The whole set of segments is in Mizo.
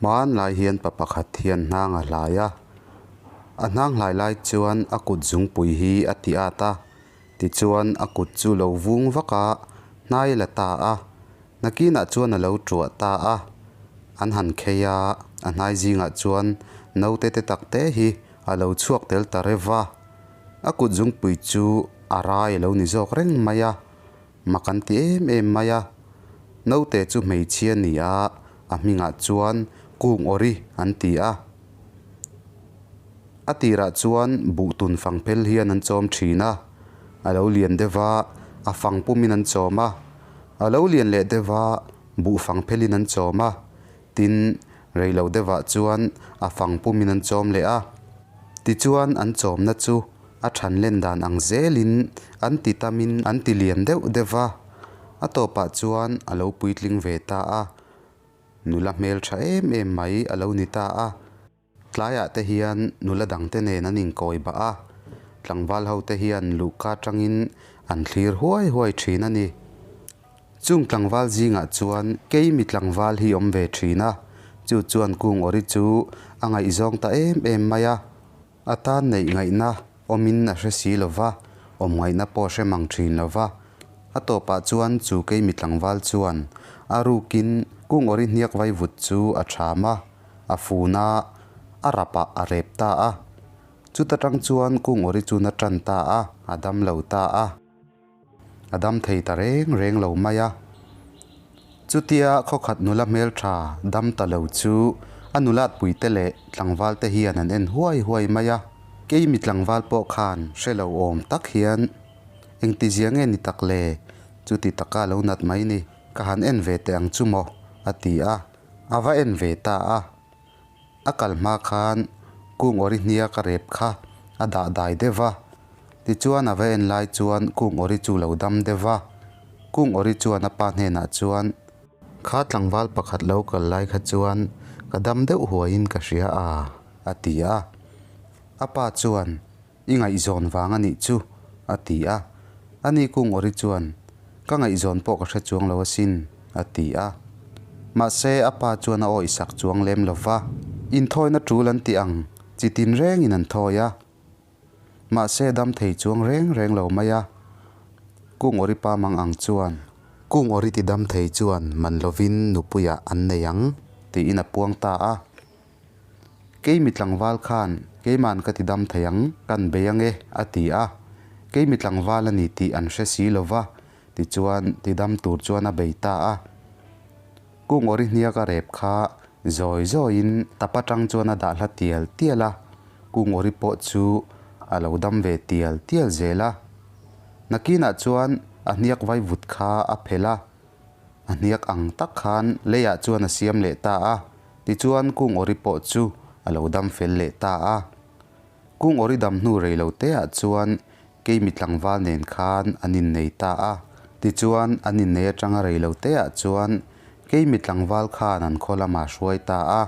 Hmanlai hian pa pakhat hian hnang a hlai a, a hnang hlai lai chuan a kut zungpui hi a ti at a, tichuan a kut chu lo vung vak a, hnai la ta a, nakinah chuan a lo tuah ta a, an han khei a, a hnai zingah chuan naute te tak te hi a lo chhuak tel ta reuh va, a kut zungpui chu a rai a lo ni zawk reng mai a. Mak an ti em em mai a, naute chu hmeichhia ni a, a hmingah chuan kung awri an ti a. A tirah chuan buhtun fang phel hian an chawm thin a, a lo lian deuh va, a fang pumin an chawm a, a lo lian leh deuh va, buh fang phelin an chawm a, tin reilo deuhah chuan a fang pumin an chawm leh a. Tichuan an chawmna chu A than len dan ang zelin an ti tamin an ti lian deuh deuh va, a tawpah chuan a lo puitling ve ta a, nula hmeltha em em mai a lo ni ta a. Tlaiah te hian nula dangte nen an inkawi bah a, tlangval ho te hian luhka tangin an thlir huai huai thin a ni. Chung tlangval zingah chuan keimi tlangval hi awm ve thin a, chu chuan kung awri chu a ngaihzawng ta em em mai a. A tan neih ngaihna awmin a hre si lo va, awm ngaihna pawh a hre mang thin lo va. A tawpah chuan chu keimi tlangval chuan a rukin kung awri hniak vaivut chu a cham a, a fun a, a rapah a rep ta a. Chuta tang chuan kung awri chu na tan ta a, a dam lo ta a. A dam thei ta reng reng lo mai a. Chutia khawkhat nula hmeltha dam ta lo chu a nulat puite leh tlangval te hian an en huai huai mai a. Keimi tlangval pawh khan hre lo awm tak hian engtizia nge ni tak le? Chuti taka lo nat mai ni, ka han en ve teh ang chu maw? a ti a, a va en ve ta a. A kal hma khan kung awri hnia ka rep kha a dah dai deuh va, tichuan a va en lai chuan kung awri chu lo dam deuh va, kung awri chuan a pa hnenah chuan, Kha tlangval pakhat lo kal lai kha chuan ka dam deuh huaiin ka hria a, a ti a. A pa chuan, I ngaihzawn vang a nih chu, a ti a. Ani kung awri chuan, Ka ngaihzawn pawh ka hre chuang lo asin, a ti a. Mahse, a pa chuan a awih sak chuang lem lo va. Inthawina tul an ti ang, chi tin rengin an thawi a. Mahse, dam thei chuang reng reng lo mai a. Kung awri pa mang ang chuan, Kung awri ti dam thei chuan man lovin nupuiah an nei ang, tiin a puang ta a. Keimi tlangval khan keiman ka ti dam thei ang, kan bei ang e, a ti a. Keimi tlangval a ni tih an hre si lo va, tichuan ti dam tur chuan a bei ta a. Kung awri hniak a rep kha zawi zawiin tap atang chuan a dah hla tial tial a, kung awri pawh chu a lo dam ve tial tial zel a. Nakinah chuan a hniak vaivut kha a phelh a. A hniak ang tak khan leiah chuan a siam leh ta a, tichuan kung awri pawh chu a lo dam fel leh ta a. Kung awri dam hnu rei lo teah chuan keimi tlangval nen khan an innei ta a, tichuan an innei atanga rei lo teah chuan keimi tlangval khan an khaw lamah hruai ta a.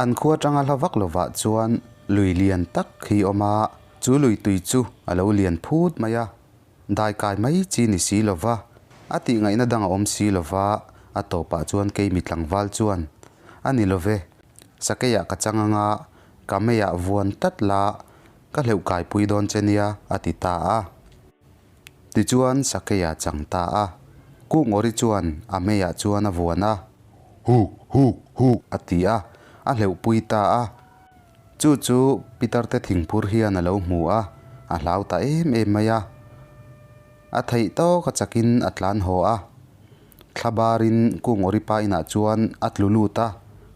An khua atanga hla vak lovah chuan lui lian tak hi awm a, chu lui tui chu a lo lian phut mai a. Daikai mai chi ni si lova, a tih ngaihna dang a awm si lova, a tawpah chuan keimi tlangval chuan, A ni love, sakeiah ka chang anga, ka meiah vuan tlat la, ka hleuh kaipui dawn che nia, a ti ta a. Tichuan sakeiah chang ta a, Kungawri chuan a meiah chuan a vuan a. Huk, huk, huk, a ti a, a hleuhpui ta a. Chu chu Peter te thingphur hian a lo hmu a, a hlau ta em em mai a. A theih tawk a chakin a tlan haw a. Thla barin Kungawri pa inah chuan a tlu lut a,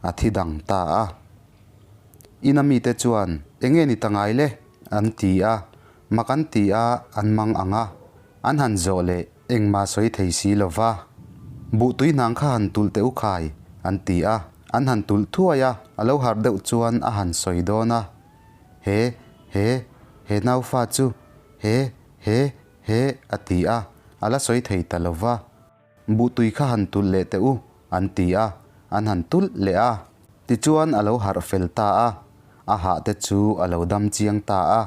a thi dang ta a. Ina mite chuan, Enge ni ta ngai le? an ti a. Mak an ti a, an mang ang a. An han zawh leh engmah sawi thei si lo va. Buh tui hnang kha han tulh teh u khai, an ti a. An han tulh thuai a, a lo harh deuh chuan a han sawi dawn a. He, he, he naufa chu, he, he, he, a ti a, a la sawi thei ta lo va. Buh tui kha han tulh leh teh u, an ti a, an han tulh leh a. Tichuan a lo harh fel ta a, a hah te chu a lo dam chiang ta a.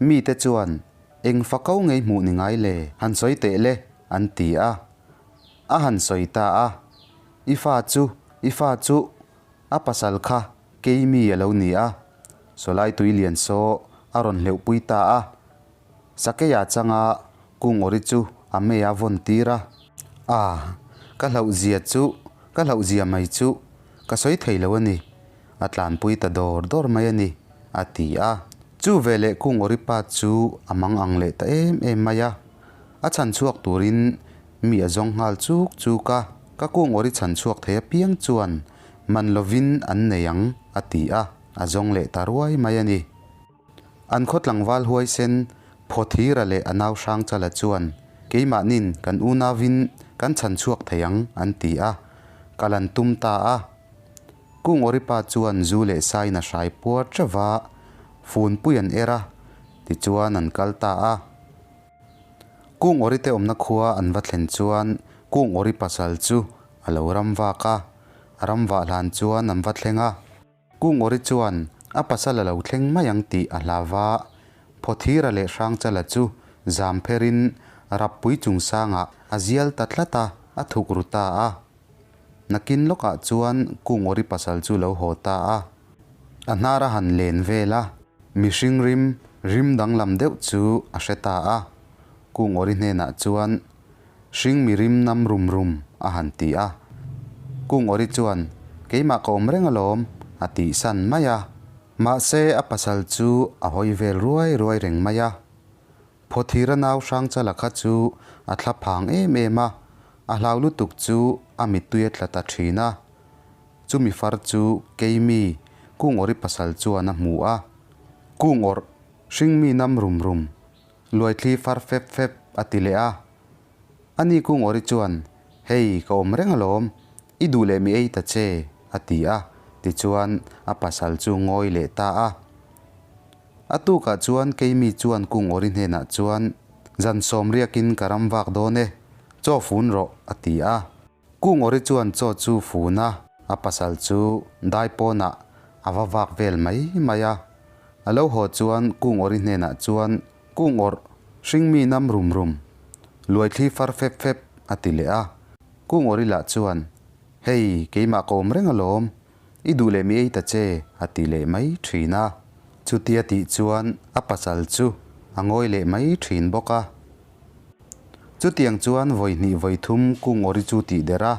Mite chuan, Eng fa ko ngei hmuh ni ngai le? Han sawi teh le, an ti a. A han sawi ta a. I fa chu I fa chu a pasal kha keimi a lo ni a, sawlai tui lian saw a rawn hleuhpui ta a. Sakeia changa Kungawri chu a mei a vawn tir a. A, ka hlauhzia chu, ka hlauhzia mai chu ka sawi thei lo a ni, a tlanpui ta dawr dawr mai a ni, a ti a. Chu veleh Kungawri pa chu a mang ang leh ta em em mai a. A chhan chhuak turin mi a zawng nghal chuk chuk a, ka Kungawri chhan chhuak thei apiang chuan man lovin an nei ang, a ti a, a zawng leh ta ruai mai a ni. An khaw tlangval huaisen Phawthira leh a nau Hrangchala chuan keimahnin kan unauin kan chhan chhuak thei ang an ti a, kal an tum ta a. Kungawripa chuan zu leh sain a hrai puar teuh va, funpui an er a, tichuan an kal ta a. Kungawrite awmna khua an va thlen chuan Kungawri pasal chu a lo ram vak a, a ram vah hlan chuan an va thleng a. Kungawri chuan a pasal a lo thleng mai ang tih a hlau va, Phawthira leh Hrangchala chu zam pherin Rappui chungsangah a zial ta tlat a, a thuk ru ta a. Nakin lawkah chuan Kungawri pasal chu lo haw ta a. A hnar a han len vel a, mihring rim, rim danglam deuh chu a hre ta a. Kungawri hnenah chuan Hring mi rim nam rum rum, a han ti a. Kungawri chuan, Keimah ka awm reng alawm, a tih san mai a. Mahse, a pasal chu a hawi vel ruai ruai reng mai a. Phawthira nau Hrangchala kha chu a thla phang em em a, a hlau lutuk chu a mittui a tla ta thin a. Chumi far chu Keimi, Kungawri pasal chuan a hmu a. Kungawrh, hring mi nam rum rum, Luaithli far fep fep a ti leh a. Ani Kungawri chuan, Hei, ka awm reng alawm, i duh leh mi ei ta che, a ti a. Tichuan, a pasal chu ngawi leh ta a. A tukah chuan Keimi chuan Kungawri hnenah chuan, Zan sawm riakin ka ram vak dawn e, chaw fun rawh, a ti a. Kungawri chuan chaw chu fun a, a pasal chu dai pawnah a va vak vel mai mai a. A lo haw chuan Kungawri hnenah chuan, Kungawrh, hringmi nam rum rum, luaithli far fep fep, a ti leh a. Kungawri lah chuan, Hei, keimah ka awm reng alawm, i duh leh mi ei ta che, a ti leh mai thin a. Chutia tih chuan a pasal chu a ngawi leh mai thin bawk a. Chutiang chuan vawi hnih vawi thum Kungawri chu tih der a.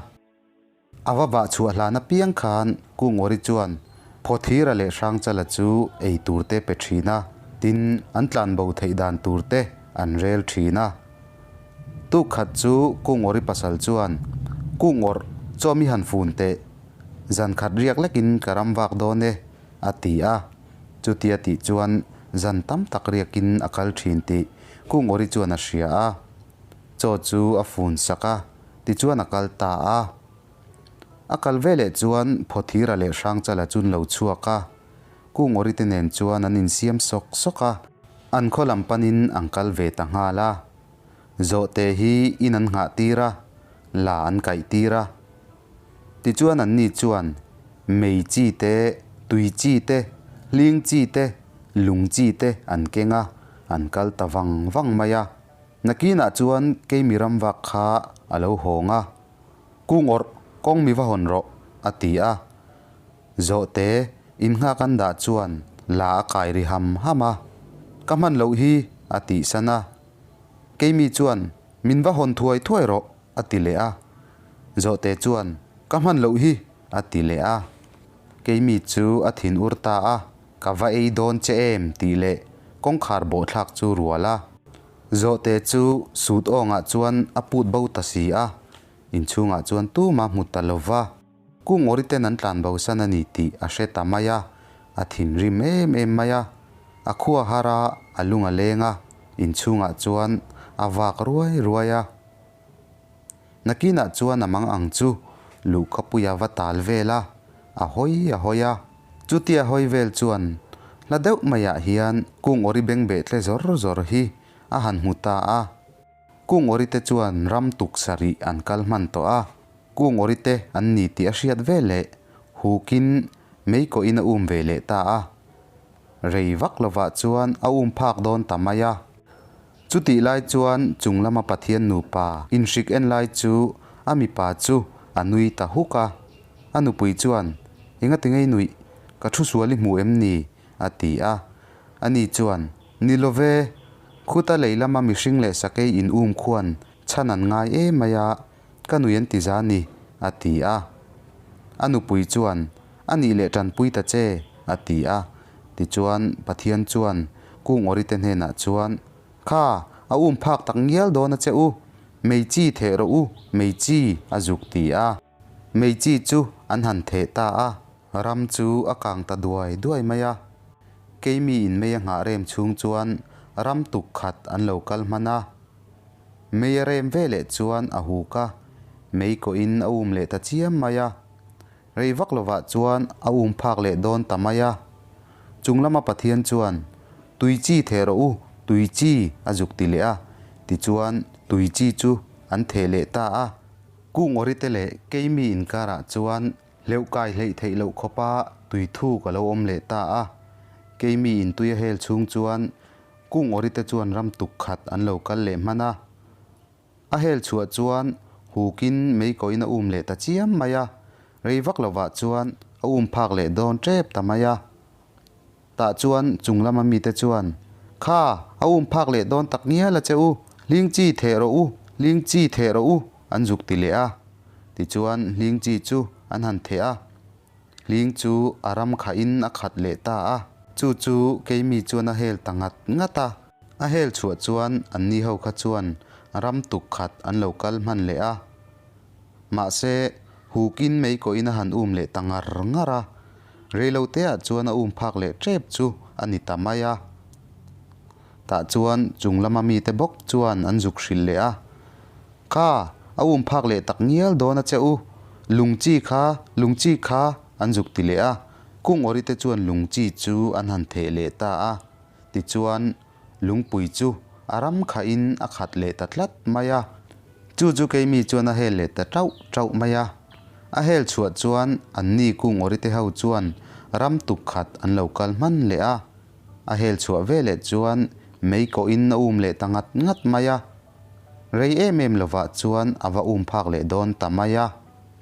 A va vah chhuah hlan apiang khan Kungawri chuan Phawthira leh Hrangchala chu ei tur te pe thin a, tin an tlan bo theih dan tur te an rel thin a. Tuk khat chu Kungawri pasal chuan, Kungawrh, chaw mi han fun teh, zan khat riak lekin ka ram vak dawn e, a ti a. Chutia tih chuan zan tam tak riakin a kal thin tih Kungawri chuan a hria a. Chaw chu a fun sak a, tichuan a kal ta a. A kal veleh chuan Phawthira leh Hrangchala chu an lo chhuak a, Kungawri te nen chuan an insiam sawk sawk a, an khaw lam panin an kal ve ta nghal a. Zawhte hi in an nghah tir a, la an kaih tir a. Tichuan anni chuan mei chi te, tui chi te, hling chi te, lung chi te an keng a, an kal ta vang vang mai a. Nakinah chuan keimi ram vak kha a lo hawng a, Kung awrh, kawng mi va hawn rawh, a ti a. Zawhte, in nghak an dah chuan la a kai ri ham ham a, Ka hman loh hi, a tih san a. Keimi chuan, Min va hawn thuai thuai rawh, a ti leh a. Zawhte chuan, Ka hman loh hi, a ti leh a. Keimi chu a thin ur ta a, Ka va ei dawn che em? tih leh kawngkhar bawhthlak chu rual a. Zawhte chu sut awngah chuan a put bo ta si a, inchhungah chuan tuma hmu ta lo va. Kungawri ten an tlan bosan a ni tih a hre ta mai a, a thinrim em em mai a. A khua har a, a lung a leng a, inchhungah chuan a vak ruai ruai a. Nakinah chuan a mang ang chu luhkapuia va tal vel a, a hawi a hawi a. Chutia hawi vel chuan hla deuh maiah hian Kungawri bengbeh tle zawr zawr hi a han hmu ta a. Kungawri te chuan ram tuk sarih an kal hman tawh a, Kungawri te an ni tih a hriat veleh hukin meikawhin a um ve leh ta a. Rei vak lovah chuan a um phak dawn ta mai a. Chutih lai chuan chung lama Pathian nupa inhrik en lai chu a mipa chu a nui ta huk a. A nupui chuan, Engati ngei nuih, ka thu sual i hmu em ni? a ti a. Ani chuan, Ni lo ve, khuta lei lama mihring leh sakei in um khuan chhan an ngai em mai a, ka nui an ti za ni, a ti a. A nupui chuan, A nih leh tanpui ta che, a ti a. Tichuan, Pathian chuan Kungawrite hnenah chuan, Kha, a um phak tak ngial dawn a che u, mei chi theh rawh u, mei chi, a zuk ti a. Mei chi chu an han theh ta a. Ram chu a kang ta duai duai mai a. Keimi in mei a nghah rem chhung chuan ram tuk khat an lo kal hman a. Mei a rem ve leh chuan a huk a, mei kawhin a um leh ta chiam mai a. Rei vak lovah chuan a um phak leh dawn ta mai a. Chung lama Pathian chuan, Tui chi theh rawh u, tui chi, a zuk ti leh a. Tichuan, tui chi chu an theh leh ta a. Kungawrite leh keimi inkarah chuan hleuh kai hleih theih loh khawpa tui thuk a lo awm leh ta a. Keimi in tui a hel chhung chuan Kungawrite chuan ram tuk khat an lo kal leh hman a. A hel chhuah chuan hukin meikawhin a um leh ta chiam mai a. Rei vak lovah chuan a um phak leh dawn tep ta mai a. Tah chuan chung lama mite chuan, Kha, a um phak leh dawn tak ngial a che u, hling chi theh rawh u, hling chi theh rawh u, an zuk ti leh a. Tichuan hling chi chu an han theh a, hling chu a ram khahin a khat leh ta a. Chu chu keimi chuan a hel ta ngat ngat a. A hel chhuah chuan anni ho kha chuan ram tuk khat an lo kal hman leh a. Mahse, hukin mei kawhin a han um leh ta ngar ngar a, reiloteah chuan a um phak leh tep chu a ni ta mai a. Tah chuan chung lama mite bawk chuan an zuk hrilh leh a, Kha, a um phak leh tak ngial dawn a che u, lung chi kha, lung chi kha, an zuk ti leh a. Kungawrite chuan lung chi chu an han theh leh ta a, tichuan Lungpui chu a ram khahin a khat leh ta tlat mai a. Chu chu keimi chuan a hel leh ta tauh tauh mai a. A hel chhuah chuan anni kungawrite ho chuan ram tuk khat an lo kal hman leh a. A hel chhuah veleh chuan mei kawhin a um leh ta ngat ngat mai a. Rei em em lovah chuan a va um phak leh dawn ta mai a.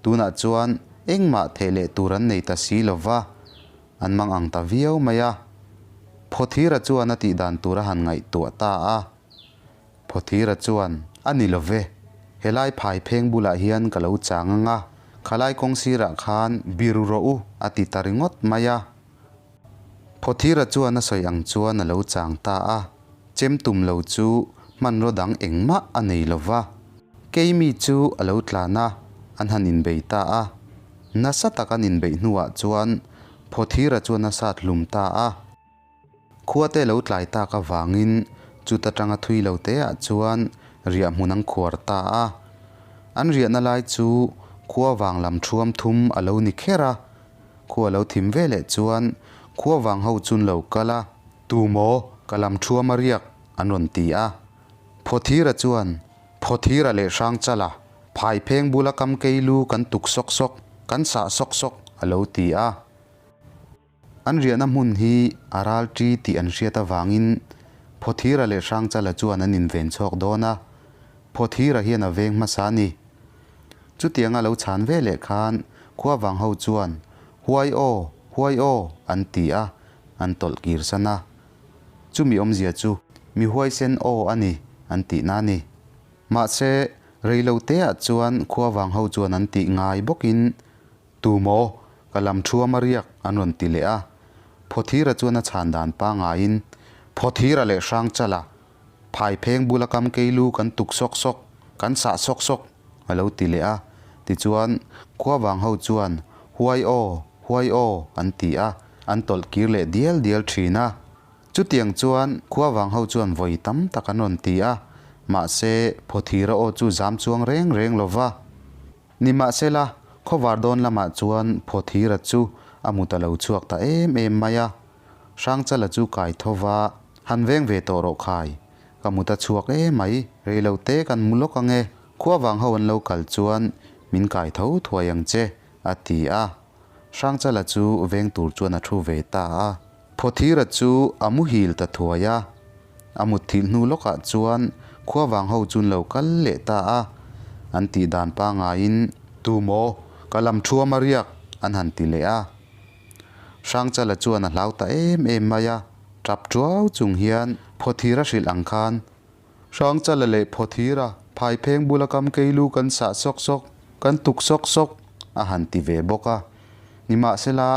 Tunah chuan engmah theh leh tur an nei ta si lova. An mang ang ta viau mai a. Phawthira chuan a tih dan tur a han ngaihtuah ta a. Phawthira chuan, A ni lo ve, helai phai pheng bulah hian ka lo chang ang a, khalai kawng sirah khan biru rawh u, a ti ta ringawt mai a. Phawthira chuan a sawi ang chuan a lo chang ta a, chem tum lo chu hmanraw dang engmah a nei lo va. Keimi chu a lo tlan a, an han inbei ta a. Nasa tak an inbeih hnuah chuan Phawthira chuan a sat hlum ta a. Khuate lo tlai tak avangin chuta tanga thui lo teah chuan riah hmun an khuar ta a. An riahna lai chu khua vang lam thuam thum a lo ni kher a. Khua lo thim veleh chuan khua vang ho chun lo kal a, Tu maw ka lam thuam a riak? an rawn ti a. Phawthira chuan, Phawthira leh Hrangchala, Phai pheng bula kam kei lu kan tuk sawk sawk, kan sah sawk sawk, a lo ti a. An riahna hmun hi a ral ṭi tih an hriat avangin Phawthira leh Hrangchala chuan an inven chhawk dawn a, Phawthira hian a veng hmasa a ni. Chutianga lo chhan ve leh khan Khuavang ho chuan, Huai aw, huai aw, an ti a, an tawlh kir san a. Chumi awmzia chu mi huaisen aw a ni, an tihna a ni. Mahse, reiloteah chuan khuavang ho chuan an tih ngai bawkin, Tu maw? Ka lam thuam a riak, an rawn ti leh a. Phawthira chuan a chhan dan pangaiin, Phawthira leh Hrangchala, phai pheng bula kam kei lu kan tuk sawk sawk, kan sah sawk sawk, a lo ti leh a. Tichuan, khuavang ho chuan, Huai aw, huai aw, an ti a, an tawlh kir leh dial dial thin a. Chutiang chuan khuavang ho chuan vawi tam tak an rawn ti a, mahse Phawthira aw chu zam chuang reng reng lo va. Nimahsela, khawvar dawn lamah chuan Phawthira chu a mu ta lo chhuak ta em em mai a. Hrangchala chu kai tho va, Han veng ve tawh rawh khai, ka mu ta chhuak em mai, rei lo te kan mu lawk ang e, khuavang ho an lo kal chuan min kai tho thuai ang che, a ti a. Hrangchala chu veng tur chuan a thu ve ta a. Phawthira chu a muhil ta thuai a, a mutthilh hnu lawkah chuan khuavang ho chun lo kal leh ta a, an tih dan pangaiin, Tu maw? Ka lam thuam a riak! an han ti leh a. Hrangchala chuan a hlau ta em em mai a, tap tuau chung hian Phawthira hrilh ang khan, Hrangchala leh Phawthira phaipheng bula kam keilu kan sah sawk sawk, kan tuk sawk sawk a han ti ve bawk a. Nimahsela,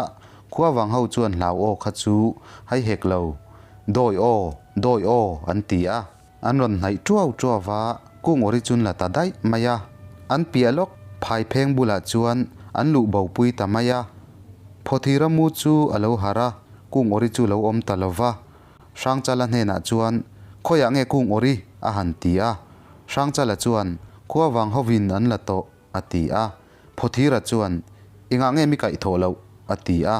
khuavang ho chuan hlau aw kha chu hai hek lo, Dawi aw, dawi aw an ti a. An rawn hnaih tuau tuau va, Kungawri chun la ta daih mai a. An piah lawk phaipheng bulah chuan an luh bopui ta mai a. Phawthira mu chu a lo harh a, Kungawri chu lo awm ta lo va. Hrangchala hnenah chuan, Khawiah nge Kungawri? a han ti a. Hrangchala chuan, Khuavang hovin an la tawh, a ti a. Phawthira chuan, Engah nge mi kaihthawh loh? a ti a.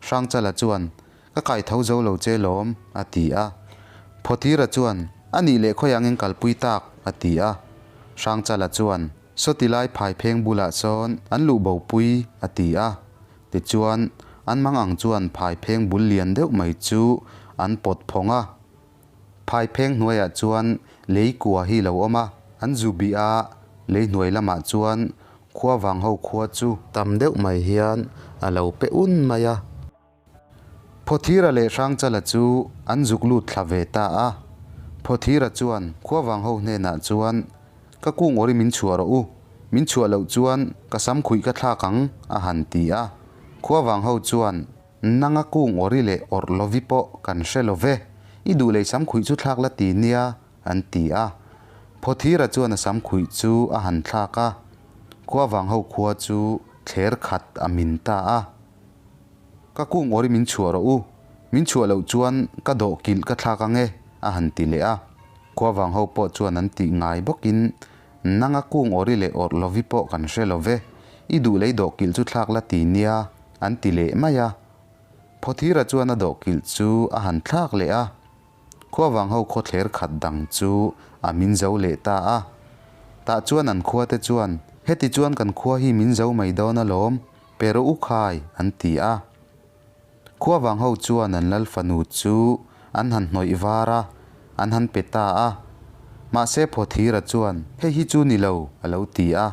Hrangchala chuan, Ka kai tho zo lo che lawm, a ti a. Phawthira chuan, A nih leh khawiah ngeng kalpui tak? a ti a. Hrangchala chuan, Sawti lai phaipheng bulah sawn an luh bopui, a ti a. Tichuan, an mang ang chuan phaipheng bul lian deuh mai chu an pawt phawng a. Phaipheng hnuaiah chuan lei kua hi lo awm a, an zu bih a, lei hnuai lamah chuan khua vang ho khua chu tam deuh mai hian a lo pe un mai a. Phawthira leh Hrangchala chu an zuk lut thla ve ta a. Phawthira chuan khuavang ho hnenah chuan, Ka kung awri min chhuah rawh u, min chhuah loh chuan ka sam khuih ka thlak ang, a han ti a. Khuavang ho chuan, Nanga kung awri leh awrh lovi pawh kan hre lo ve, i duh lei sam khuih chu thlak la ti nia, an ti a. Phawthira chuan a sam khuih chu a han thlak a. Khuavang ho khua chu thler khat a min ta a. Ka kung awri min chhuah rawh u, min chhuah loh chuan ka dawh kilh ka thlak ang e, a han ti leh a. Khuavang ho pawh chuan an tih ngai bawkin, Nanga kung awri leh awrh lovi pawh kan hre lo ve, i duh lei dawh kilh chu thlak la ti nia, an ti leh mai a. Phawthira chuan a dawh kilh chu a han thlak leh a. Khuavang ho khawthler khat dang chu a min zo leh ta a. Tah chuan an khuate chuan, Heti chuan kan khua hi min zo mai dawn alawm, pe rawh u khai, an ti a. Khuavang ho chuan an lal fanu chu an han hnawih var a, an han pe ta a. Mahse Phawthira chuan, Hei hi chu ni lo, a lo ti a.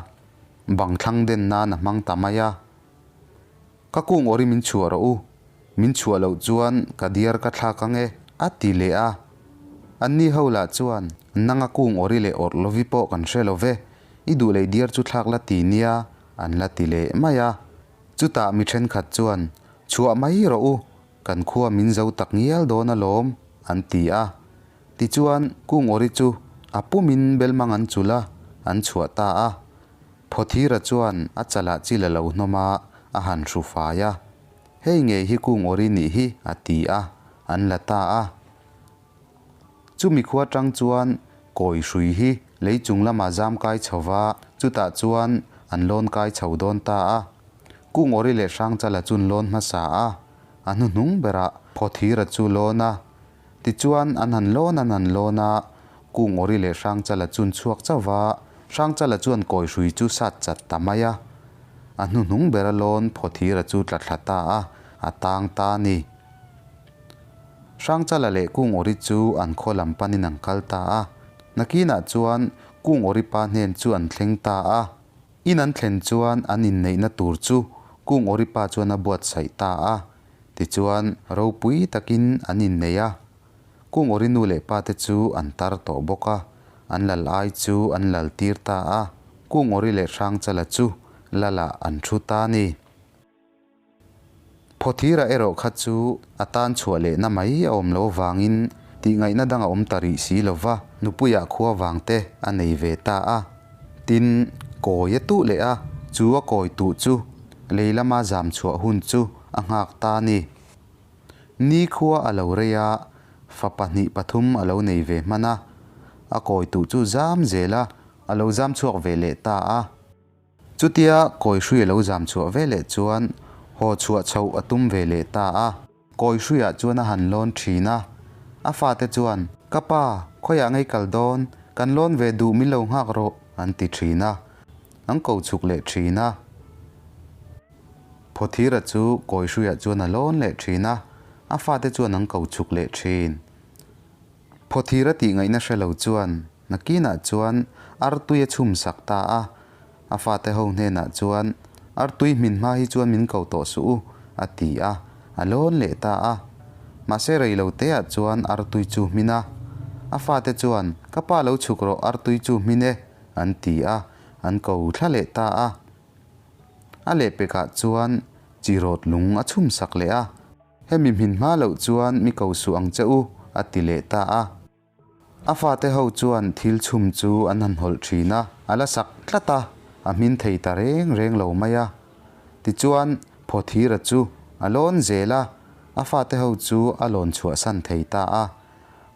Bang thlang den nan a hmang ta mai a. Ka kung awri min chhuah rawh u, min chhuah loh chuan ka diar ka thlak ang e, a ti leh a. Anni ho lah chuan, Nanga kung awri leh awrh lovi pawh kan hre lo ve, i duh lei diar chu thlak la ti nia, an la ti leh mai a. Chutah mi thenkhat chuan, Chhuah mai rawh u, kan khua min zo tak ngial dawn alawm, an ti a. Tichuan, kung awri chu a pumin belmang an chulh a, an chhuah ta a. Phawthira chuan a chalah chil a lo hnawm a, a han hru fai a. Hei ngei hi kung awri nih hi, a ti a, an la ta a. Chumi khua tang chuan kawi hrui hi lei chung lamah zam kai chho va, chutah chuan an lawn kai chho dawn ta a. Kung awri leh Hrangchala chun lawn hmasa a, a hnuhnung berah Phawthira chu lawn a. Tichuan, an han lawn an han lawn a, Kung Awri leh Hrangchala chun chhuak chauh va, Hrangchala chuan kawi hrui chu sat chat ta mai a. A hnuhnung bera lawn Phawthira chu tla thla ta a, a tang ta a ni. Hrangchala leh Kung Awri chu an khaw lam panin an kal ta a. Nakinah chuan Kung Awri pa hnen chu an thleng ta a. In an thlen chuan an inneihna tur chu Kung Awri pa chuan a buatsaih ta a. Tichuan, ropui takin an innei a, Kung Awri nu leh pa te chu an tar tawh bawk a, an lal ai chu an lal tir ta a, Kung Awri leh Hrangchala chu lalah an thu ta a ni. Phawthira erawh kha chu a tan chhuah lehna mai a awm loh avangin tihngaihna dang a awm ta rih si lo va, nupuiah khua vang te a nei ve ta a. Tin, kawi a tuh leh a, chu a kawi tuh chu Lei lama zam chhuah hun chu a nghak ta a ni. Nikhua a lo rei a, fa pahnih pathum a lo nei ve hman a, a kawi tuh chu zam zel a, a lo zam chhuak ve leh ta a. Chutia kawi hrui a lo zam chhuah ve leh chuan haw chhuah chhoh a tum ve leh ta a. Kawi hruiah chuan a han lawn thin a, a fate chuan, Ka pa, khawiah ngei kal dawn, kan lawn ve duh min lo nghak rawh, an ti thin a. An ko chhuk leh thin a. Phawthira chu kawi hruiah chuan a lawn leh thin a, a fate chuan an ko chhuk leh thin. Phawthira tih ngaihna hre lo chuan nakinah chuan artui a chhum sak ta a, a fate ho hnenah chuan, Artui hmin hma hi chuan min ko tawh suh u, a ti a, a lawn leh ta a. Mahse rei lo teah chuan artui chu hmin a. A fate chuan, Ka pa lo chhuk rawh, artui chu hmin e, an ti a, an ko thla leh ta a. A lehpekah chuan chi rawt lung a chhum sak leh a. Hemi hmin hma loh chuan mi ko suh ang che u, a ti leh ta a. A fate ho chuan thil chhum chu an han hawlh thin a, a la sak tlat a, a hmin thei ta reng reng lo mai a. Tichuan, Phawthira chu a lawn zel a, a fate ho chu a lawn chhuahsan thei ta a.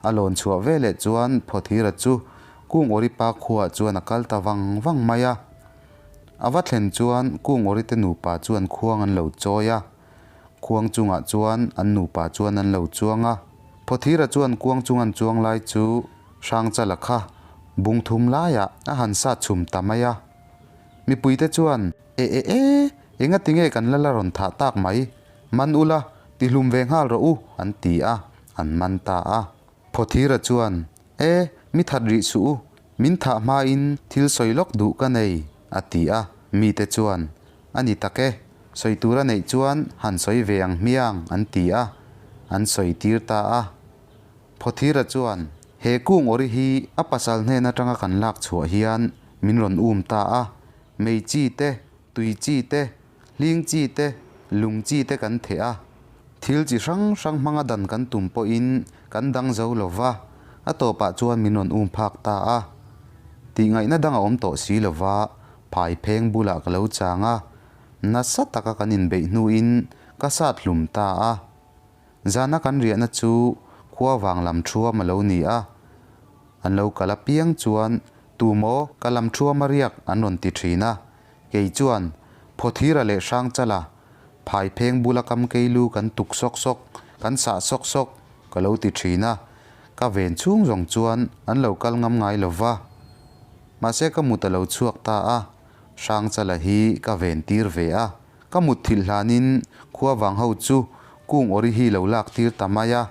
A lawn chhuah veleh chuan Phawthira chu Kungawripa khuaah chuan a kal ta vang vang mai a. A va thlen chuan Kungawrite nupa chuan khuang an lo chawi a. Khuang chungah chuan an nupa chuan an lo chuang a. Phawthira chuan kuang chung an chuang lai chu Hrangchala kha bung thum laiah a han sat chhum ta mai a. Mipuite chuan, E e e, enga tinge kan la la rawn thah tak mai? Man ula, ti hlum ve nghal rawh u, an ti a, an man ta a. Phawthira chuan, E, mi that rih suh u, min thah hmain thil sawi lawk duh ka nei, a ti a. Mite chuan, A ni tak e, sawi tur a neih chuan han sawi ve ang hmiang, an ti a, an sawi tir ta a. Phawthira chuan, He kung awri hi a pasal hnen atanga kan lak chhuah hian min rawn um ta a, mei chi te, tui chi te, hling chi te, lung chi te kan theh a. Thil chi hrang hrang hmanga dan kan tum pawhin kan dang zo lo va, a tawpah chuan min rawn um phak ta a. Tihngaihna dang a awm tawh si lo va, phai pheng bulah ka lo chang a, nasa taka kan inbeih hnuin ka sat hlum ta a. Zana kan riahna chu khua vang lam thuam a lo ni a, an lo kal apiang chuan tumaw ka lam thuam a riak an rawn ti thin a, kei chuan Phawthira leh Hrangchala phai pheng bula kam keilu kan tuk sawk sawk, kan sah sawk sawk ka lo ti thin a, ka ven chhung zawng chuan an lo kal ngam ngai lo va. Mahse ka mut a lo chhuak ta a, Hrangchala hi ka ven tir ve a, ka mut thilh hlanin khua vang ho chu kung awri hi lo lak tir ta mai a.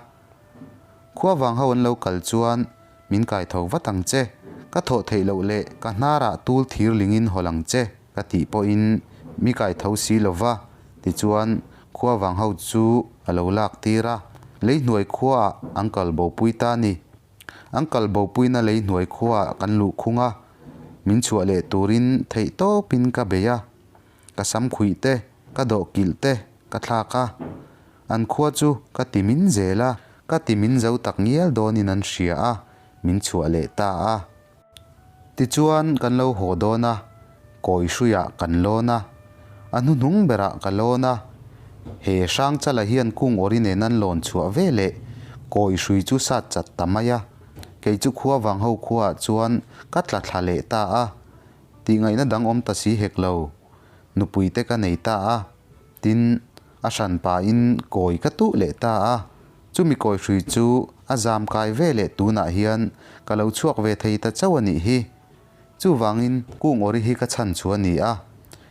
Khua vang ho an lo kal chuan min kai tho vat ang che, ka thawh theih loh leh ka hnarah tul thir lingin hawl ang che ka tih pawhin mi kai tho si lo va, tichuan khua vang ho chu a lo lak tir a, leihnuai khuaah an kal bopui ta ni. An kal bopuina lei hnuai khuaah kan luh khung a, min chhuah leh turin theih tawpin ka bei a, ka sam khuih te, ka dawh kilh te ka thlak a, an khua chu ka ti min zel a, ka ti min zo tak ngial dawnin an hria a, min chhuah leh ta a. Tichuan kan lo haw dawn a, kawi hruiah kan lawn a, a hnuhnung berah ka lawn a, he Hrangchala hian kung awri nen an lawn chhuah ve leh kawi hrui chu sat chat ta mai a, kei chu khua vang ho khuaah chuan ka tla thla leh ta a, tihngaihna dang awm ta si hek lo, nupui te ka nei ta a, tin a hran pahin kawi ka tuh leh ta a. Chumi kawi hrui chu a zam kai ve leh tunah hian ka lo chhuak ve thei ta chauh a nih hi. Chuvangin kung awri hi ka chhan chu a ni a,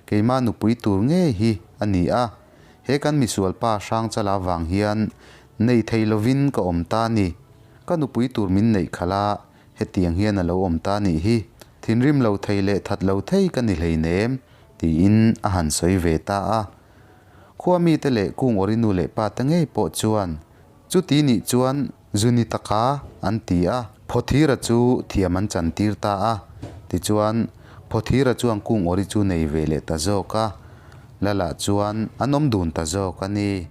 keimah nupui tur ngei hi a ni a, he kan misual pa Hrangchala vang hian nei thei lovin ka awm ta a ni. Ka nupui tur min neih khalh a, hetiang hian a lo awm ta a nih hi. Thinrim lo thei leh that lo thei ka ni hleinem, tiin a han sawi ve ta a. Khua mite leh kung awri nu leh pa te ngei pawh chuan chuti nih chuan zu ni taka an ti a, Phawthira chu thiam an chan tir ta a, tichuan Phawthira chuan kung awri chu nei ve leh ta zawk a, Lala chuan an awm dun ta zawk a ni.